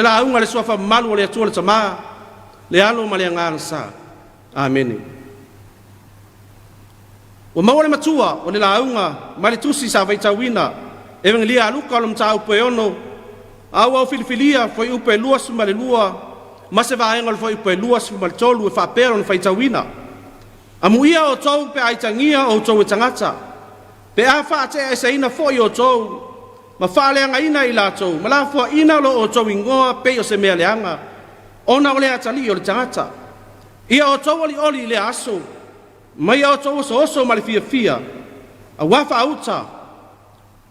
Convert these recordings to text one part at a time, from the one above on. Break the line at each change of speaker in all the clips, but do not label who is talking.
le lauga i le Suafa mamalu o le Atua le Tama, le Alo ma le Agaga Sa. Amene. Ua maua le matua o le lauga mai le tusi sa faitauina Evegelia a Luka o le mataupu e 6, auau filifilia fuaiupu e 22 ma se vaega o le fuaiupu e 23 e faapea ona faitauina. Amuia outou pe a itagia outou e tagata, pe a faateaeseina foi outou, ma faaleagaina i latou, ma lafoaina lo outou igoa pei o se mea leaga, ona o le atalii o le tagata. Ia outou olioli i lea aso, ma ia outou osooso ma le fiafia, auā faauta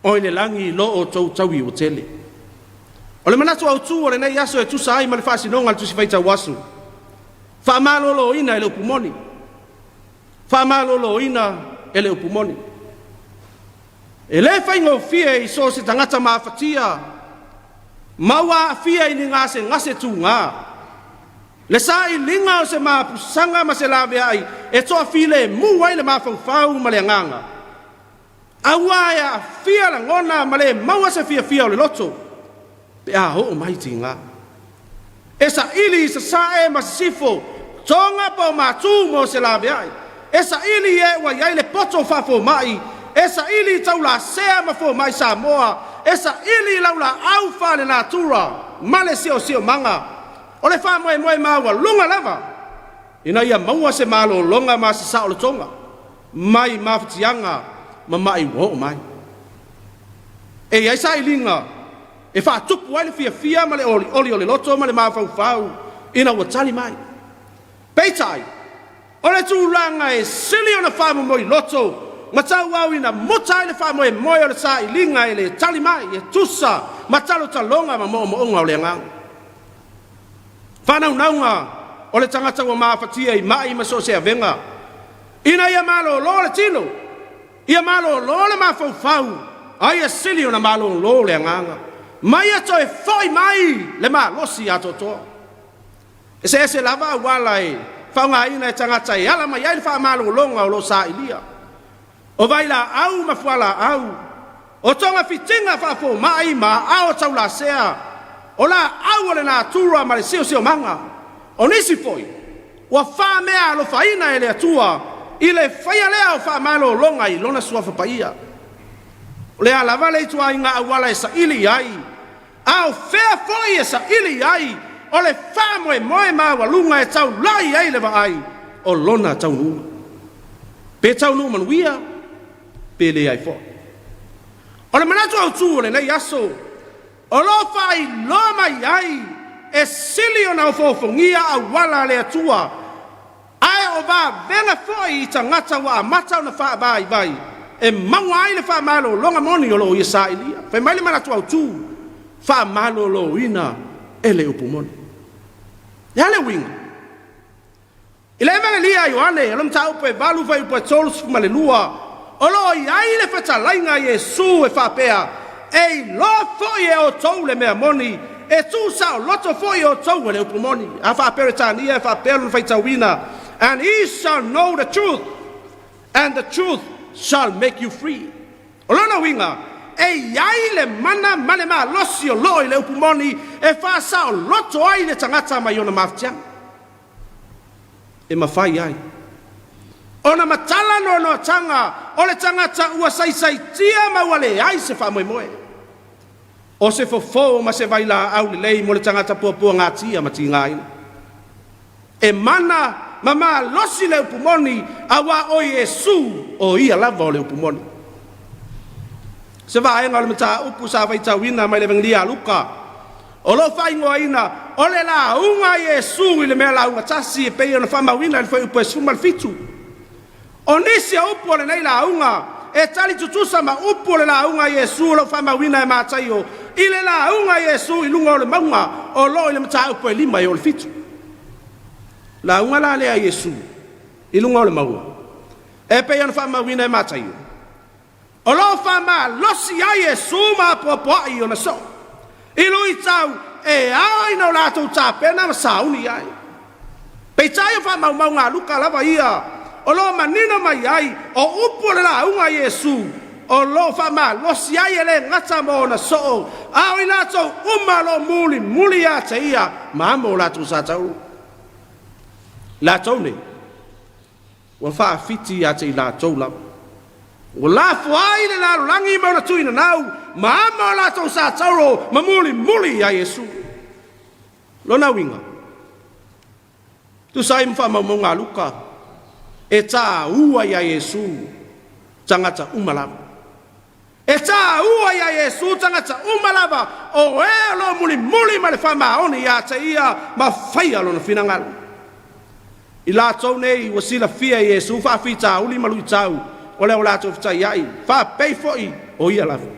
o i le lagi lo outou taui ua tele. O le manatu autū o lenei aso e tusa ai ma le faasinoga a le Tusi Faitau Aso, faamaloloina e le upu moni, faamaloloina e le upu moni. E le faigofie i so o se tagata mafatia ma ua aafia i ni gasegase tugā le sailiga o se mapusaga ma se laveai e toafilemu ai le mafaufau ma le agaga, auā e aafia lagona ma le maua se fiafia o le loto pe a oo mai tigā. E saili i sasae ma sisifo, Toga po o Matu mo se laveai. E saili i e ua i ai le poto faafomai. E saili i taulasea ma fomai Samoa. E saili i laulaau faalenatura ma le siosiomaga. O le faamoemoe maualuga lava ina ia maua se malologa ma se saolotoga mai mafatiaga ma mai ua oo mai. E i ai sailiga e faatupu ai le fiafia ma le olioli o le loto ma le mafaufau ina ua tali mai. Peitai, o le tulaga e sili ona faamomoi loto ma tauau ina muta ai le faamoemoe o le sailiga e le tali mai e tusa ma talotaloga ma moomooga o le agaga. Faanaunauga o le tagata ua mafatia i mai ma so o se avega, ina ia malolo le tino, Ia malolo le mafaufau, a ia sili ona malolo le agaga, ma ia toe foi mai le malosi atoatoa. Eseese lava auala e faaaogaina e tagata e ala mai ai le faamalologa o lo o sailia. O vailaau ma fualaau, o togafitiga faafomai ma aao taulasea, o laau o le natura ma le siosiomaga. O nisi foi, ua faameaalofaina e le Atua i le faia lea o faamalologa i Lona Suafa Paia. O le a lava le ituaiga auala e saili i ai, a o fea foi e saili i ai, o le faamoemoe maualuga e taulai ai le vaai o lona taunuuga. Pe taunuu manuia, pe leai foi. O le manatu autu o lenei aso, O lo o faailoa mai ai e sili ona ofoofogia auala a le Atua, ae o vavega foi i tagata ua amata ona faavaivai e maua ai le faamalologa moni o lo o ia sailia. Fai mai le manatu autu, faamaloloina e le upu moni. E a le uiga? I le Evagelia a Ioane, o le mataupu e 8 fuaiupu e 32, o lo o i ai le fetalaiga a Iesu e faapea, E iloa foi e outou le mea moni, e tuusaoloto foi outou e le upu moni. A faa-Peretania e faapea lona faitauina, And ye shall know the truth, and the truth shall make you free. O lona uiga, e i ai le mana ma le malosi o lo o i le upu moni e faasaoloto ai le tagata mai ona mafatiaga. E mafai ai ona matala noanoataga o le tagata ua saisaitia ma ua leai se faamoemoe. O se fofo ma se vailaau lelei mo le tagata puapuagatia ma tigaina. E mana ma malosi le upu moni, auā o Iesu o ia lava o le upu moni. Se vaega o le mataupu sa faitauina mai le Evagelia a Luka, O lo o faaigoaina o le lauga a Iesu i le mea lauga tasi e pei ona faamauina i le fuaiupu e 17. O nisi o upu o lenei lauga e tali tutusa ma upu o le lauga a Iesu o lo o faamauina e Mataio i le lauga a Iesu i luga o le mauga o lo o i le mataupu e 5 e oo i le 7. Lauga la lea a Iesu i luga o le mauga e pei ona faamauina e Mataio. O lo o faamalosi ai Iesu ma apoapoai i ona soo, i luitau e ao ina o latou tapena ma sauni i ai. Peitai o faamaumauga a Luka lava ia o lo o manino mai ai o upu o le lauga a Iesu o lo o faamalosi ai e le gata mo ona soo, A o i latou uma o lo o mulimuli ia te ia ma amo o latou satauro. Latou nei, ua faafiti ia te i latou lava. Ua lafo ai le lalolagi ma ona tuinanau ma amo o latou satauro ma mulimuli ia Iesu. Lona uiga, tusa ai ma faamaumauga a Luka, e taua ia Iesu tagata uma lava. E taua ia Iesu tagata uma lava o e o lo o mulimuli ma le faamaoni ia te ia ma faia lona finagalo. I latou nei ua silafia e Iesu faafitauli ma luitau o le latou fetaiai, faapei foi o ia lava.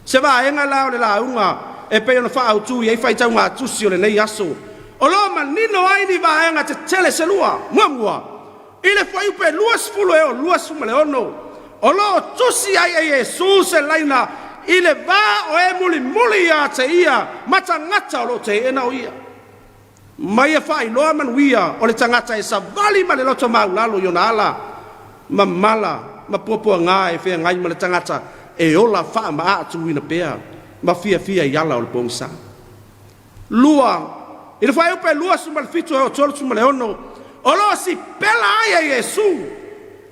Se vaega la o le lauga e pei ona faaautu i ai faitauga tusi o lenei aso, o lo o manino ai ni vaega tetele se lua. Muamua, i le fuaiupu e 20 e oo 26, o lo o tusi ai e Iesu se laina i le va o e mulimuli ia te ia ma tagata o lo o teena o ia. Ma ia faailoa manuia o le tagata e savali ma le loto maulalo i ona ala, ma mala ma puapuaga e feagai ma le tagata e ola faamaatuina pea ma fiafia i ala o le pogisa. Lua, i le fuaiupu e 27 e oo 36, o lo o sipela ai e Iesu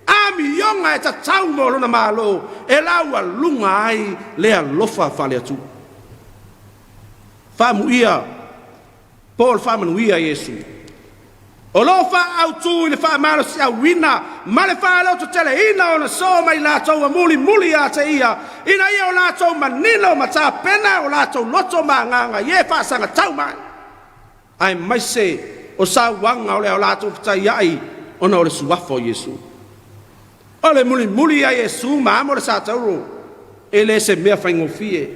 amioga e tatau mo lona Malo e laualuga ai le alofa faale-Atua. Faamuia po o le faamanuia Iesu. O lo o faaautu i le faamalosiauina ma le faalototeleina ona soo mai latou ua mulimuli ia te ia, ina ia o latou manino ma tapena o latou loto ma agaga i e faasagatau mai, aemaise o sauaga o le latou fetaiai ona o le suafa o Iesu. O le mulimuli ia Iesu ma amo le satauro, e le se mea faigofie.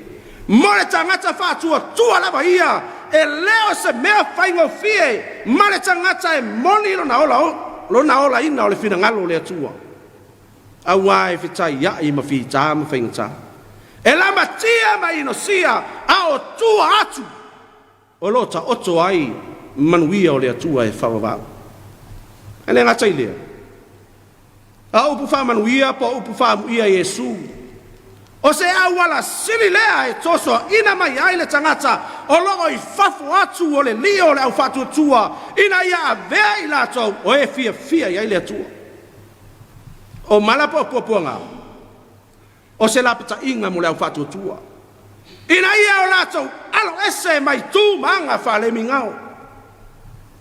Mo le tagata faatuatua lava ia, e le o se mea faigofie ma le tagata e moni lona olaina o le finagalo o le Atua. Auā e fetaiai ma fita ma faigata. E lamatia ma inosia, a o tua atu o lo o taoto ai manuia o le Atua e faavavau. E le gata i lea, a o upu faamanuia po o upu faamuia Iesu, o se auala sili lea e tosoaina mai ai le tagata o lo o i fafo atu o le lio o le aufaatuatua, ina ia avea i latou o e fiafia i ai le Atua. O mala po o puapuaga, o se lapataiga mo le aufaatuatua, ina ia o latou alo ese mai tu ma aga faalemigao.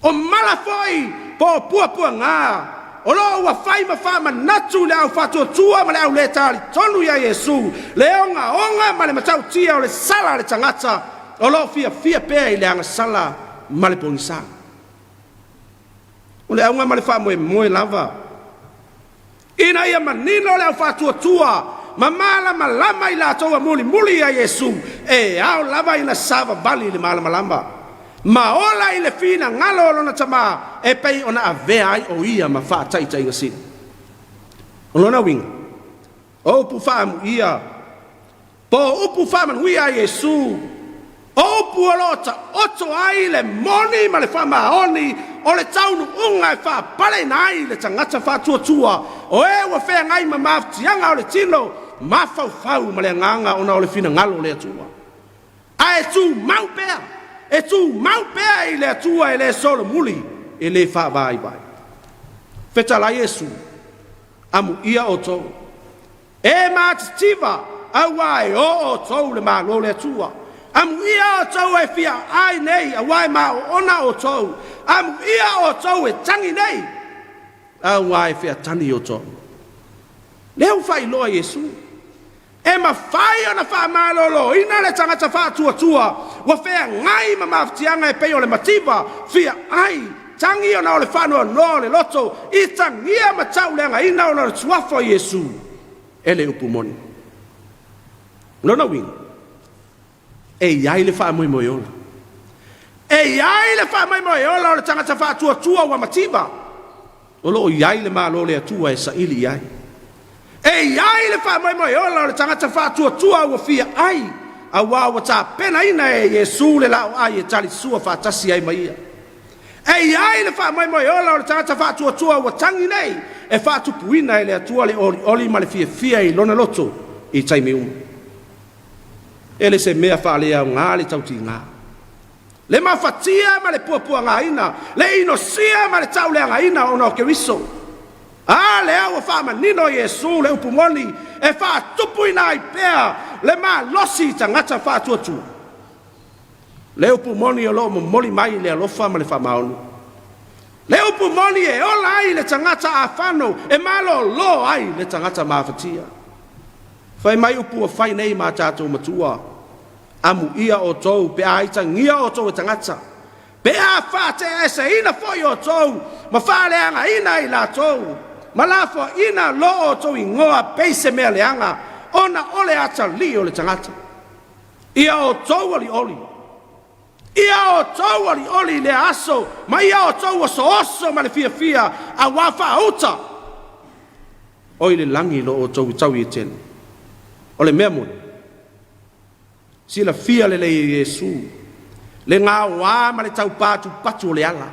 O mala foi po o puapuaga o lo o ua fai ma faamanatu i le aufaatuatua ma le aulē talitonu ia Iesu, le ogaoga ma le matautia o le sala a le tagata o lo o fiafia pea i le agasala ma le pogisa. O le auga ma le faamoemoe lava, ina ia manino le aufaatuatua ma malamalama i latou a mulimuli ia Iesu, e ao lava ina savavali i le malamalama ma ola i le finagalo o lona Tamā e pei ona avea ai o ia ma faataitaiga sili. O lona uiga, o upu faamuia po o upu faamanuia a Iesu, o upu o lo o taoto ai le moni ma le faamaoni o le taunuuga e faapaleina ai le tagata faatuatua o e ua feagai ma mafatiaga o le tino, mafaufau ma le agaga ona o le finagalo o le Atua. Ae tumau pea, e tumau pea i le Atua e le solomuli, e le faavaivai. Fetalai Iesu, amuia outou. E matitiva, auā e o outou le Malo o le Atua. Amuia outou e fia ai nei, auā e maoona outou. Amuia outou e tagi nei, auā e featani outou. Lea ua faailoa Iesu, e mafai ona faamaloloina le tagata faatuatua ua feagai ma mafatiaga e pei o le mativa, fia ai, tagi ona o le faanoanoa o le loto, i tagia ma tauleagaina ona o le suafa o Iesu e le upu moni. Lona uiga, e i ai le faamoemoe ola. E i ai le faamoemoe ola o le tagata faatuatua ua mativa, o lo o i ai le Malo o le Atua e saili i ai. E i ai le faamoemoe ola o le tagata faatuatua ua fia ai, auā ua tapenaina e Iesu le laoai e talisua faatasi ai ma ia. E i ai le faamoemoe ola o le tagata faatuatua ua tagi nei, e faatupuina e le Atua le olioli ma le fiafia i lona loto i taimi uma. E le se mea faaleaoga le tautiga, le mafatia ma le puapuagaina, le inosia ma le tauleagaina ona o Keriso. A lea ua faamanino e Iesu le upu moni e faatupuina ai pea le malosi i tagata faatuatua. Le upu moni o lo o momoli mai le alofa ma le faamaoni. Le upu moni e ola ai le tagata afano, e malolo ai le tagata mafatia. Fai mai upu ua fai nei ma tatou matua, amuia outou pe a itagia outou e tagata, pe a faateaeseina foi outou ma faaleagaina i latou, ma lafoaina lo outou igoa pei se mea leaga, ona o le atalii o le tagata. Ia outou olioli, ia outou olioli i lea aso, ma ia outou osooso ma le fiafia, auā faauta o i le lagi lo outou taui e tele. O le mea moni, silafia lelei e Iesu le gaoā ma le taupatupatu o le ala.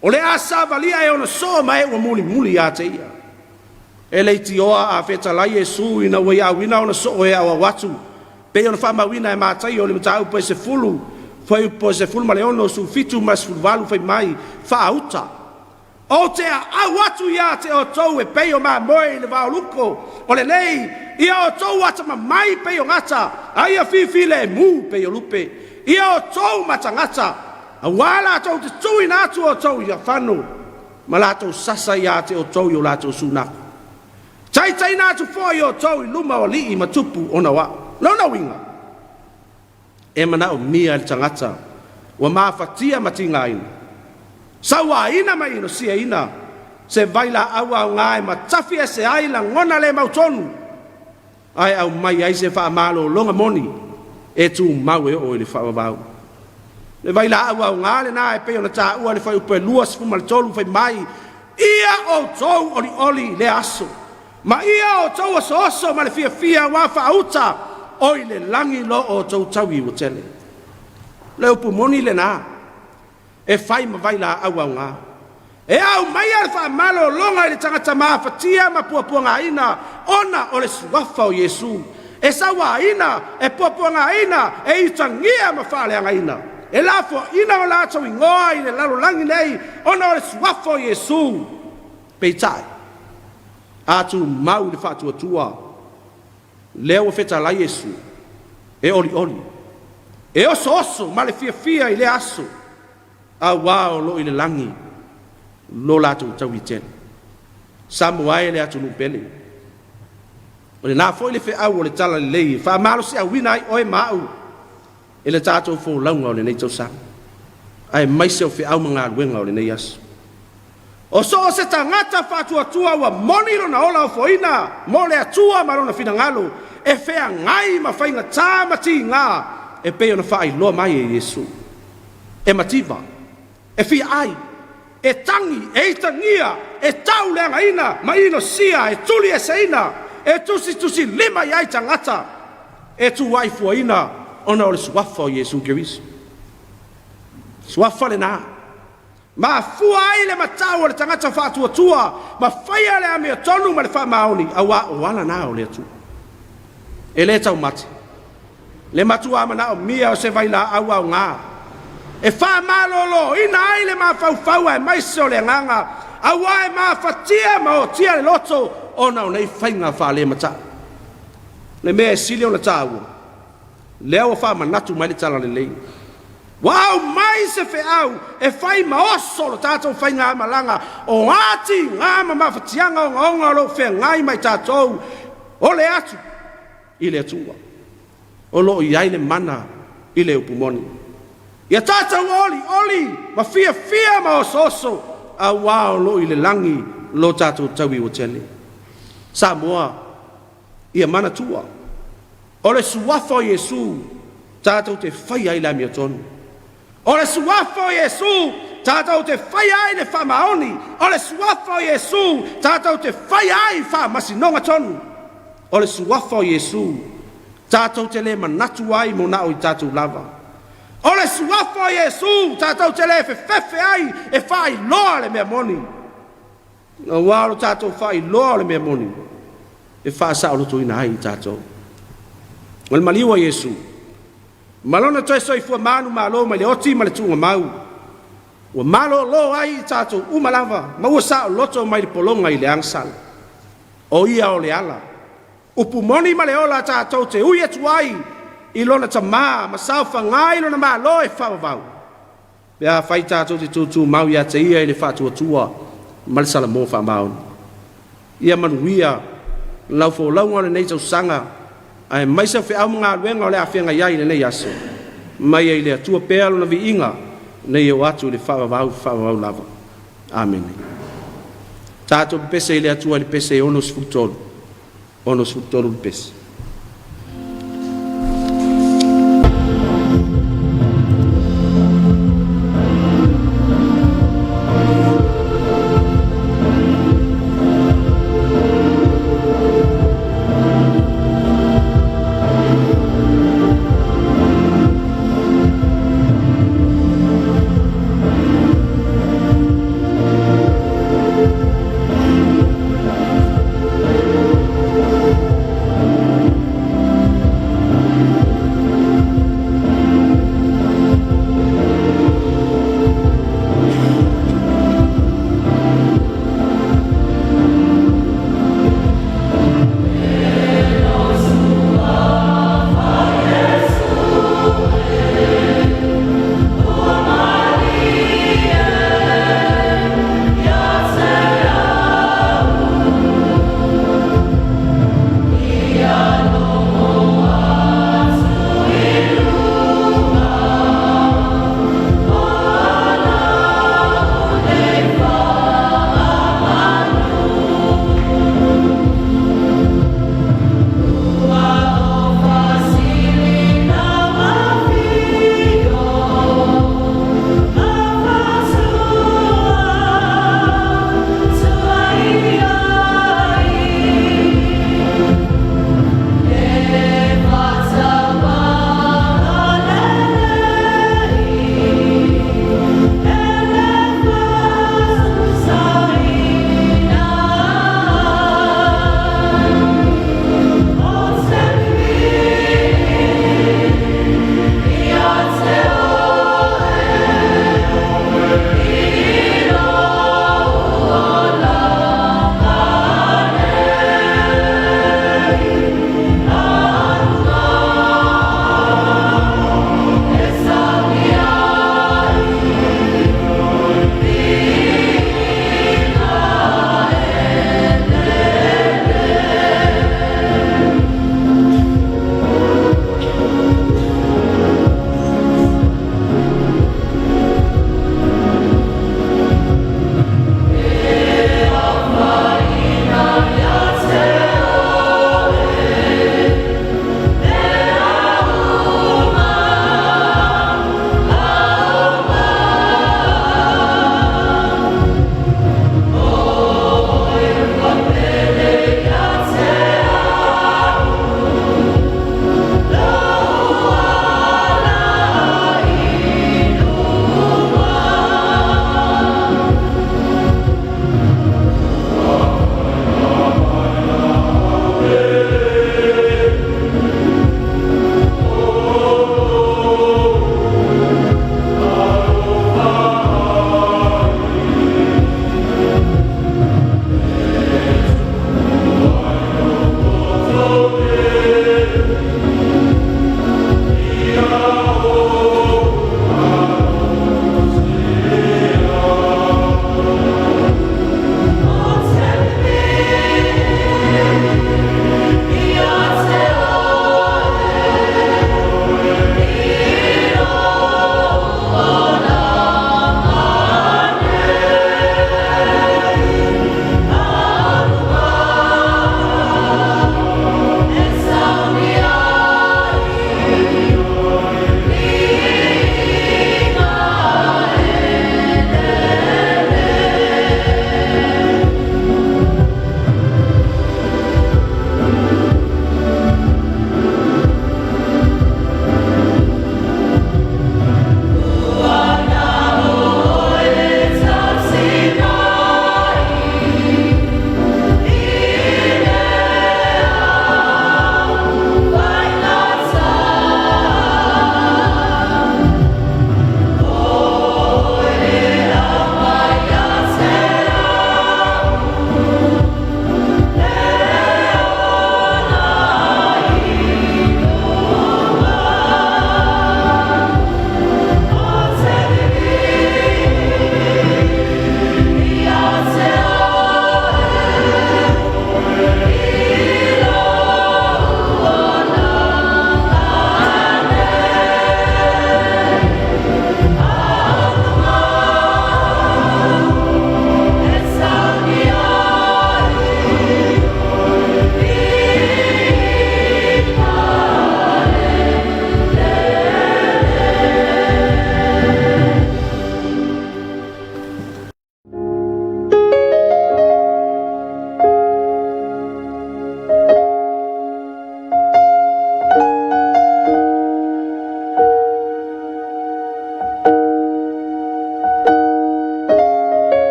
O le a savalia e ona soo ma e ua mulimuli ia te ia. E leitioa a fetalai Iesu ina ua ia auina ona soo e auau atu, pei ona faamauina e Mataio i le mataupu e 10, fuaiupu e 16, 17 ma le 18, fai mai, faauta. Ou te aau atu ia te outou e pei o mamoe i le vaoluko o lelei, ia outou atamamai pei o gata, a ia fifilemu pei o lupe. Ia outou matagata, auā latou te tuuina atu outou i afano, ma latou sasa ia te outou i o latou sunago. Taitaiina atu foi outou i luma o alii ma tupu ona o a'u. Lona uiga, e manaomia e le tagata ua mafatia ma tigaina, sauaina ma inosiaina se vailaau aoga e matafi ese ai lagona le mautonu, ae aumai ai se faamalologa moni e tumau e oo i le faavavau. Le vailaau aoga lena e pei ona taua i le fuaiupu e 23, fai mai, ia outou olioli i lea aso, ma ia outou osooso ma le fiafia auā faauta o i le lagi lo outou taui ua tele. Le upu moni lena e fai ma vailaau aoga. E aumaia le faamalologa i le tagata mafatia ma puapuagaina ona o le suafa o Iesu, e sauaina, e puapuagaina, e itagia ma faaleagaina, e lafoaina o latou igoa i le lalolagi nei ona o le suafa o Iesu. Peitai, a tumau i le faatuatua, lea ua fetalai Iesu, e olioli, e osooso ma le fiafia i lea aso, auā o lo o i le lagi lo latou taui tele. Samoa e le atunuu pele. O lena foi le feau o le talalelei e faamalosiauina ai oe ma a'u e le tatou folauga o lenei tausaga, aemaise o feau ma galuega o lenei aso. O so o se tagata faatuatua ua moni lona ola ofoina mo le Atua ma lona finagalo, e feagai ma faigatā ma tigā e pei ona faailoa mai e Iesu. E mativa, e fiaai, e tagi, e itagia, e tauleagaina ma inosia, e tulieseina, e tusitusilima i ai tagata, e tuuaifuaina ona o le suafa o Iesu Keriso. Suafa lena mafua ai le matau o le tagata faatuatua ma faia le amiotonu ma le faamaoni, auā o ala na o le Atua. E le taumate le matua manaomia o se vailaau aoga e faamaloloina ai le mafaufau aemaise o le agaga, auā e mafatia ma otia le loto ona o nei faiga faalemata'u. Le mea e sili ona taua, lea ua faamanatu mai le talalelei, ua aumai se feau e fai ma oso lo tatou faigamalaga o a tiga ma mafatiaga ogaoga o lo o feagai ma i tatou, o le atu i le Atua o lo o i ai le mana i le upu moni. Ia tatou olioli ma fiafia ma osooso, auā o lo o i le lagi lo tatou taui ua tele. Samoa, ia manatua, o le suafa o Iesu tatou te faia ai le amiotonu. O le suafa o Iesu tatou te faia ai le faamaoni. O le suafa o Iesu tatou te faia ai faamasinoga tonu. O le suafa o Iesu tatou te le manatu ai mo na o i tatou lava. O le suafa o Iesu tatou te le fefefe ai e faailoa le mea moni. Auā o lo tatou faailoa o le mea moni e faasaolotoina ai i tatou. O le maliu a Iesu. Ma lona toe soifua manumalo mai le oti ma le tuugamau, ua malōlō ai i tatou uma lava, ma ua saoloto mai le pologa i le agasala. O ia o le ala, upu moni ma le ola tatou te ui atu ai i lona tamā ma saofaga i lona malo e faavavau, pe afai tatou te tutumau ia te ia i le faatuatua ma le salamo faamaoni. Ia manuia lau folauga o lenei tausaga, aemaise o feau ma galuega o le a feagai ai i lenei aso. Ma ia i le Atua pea lona viiga, nei oo atu i le faavavau, faavavau lava. Amene. Tatou pepese i le Atua i le pese 63, 63 le pese.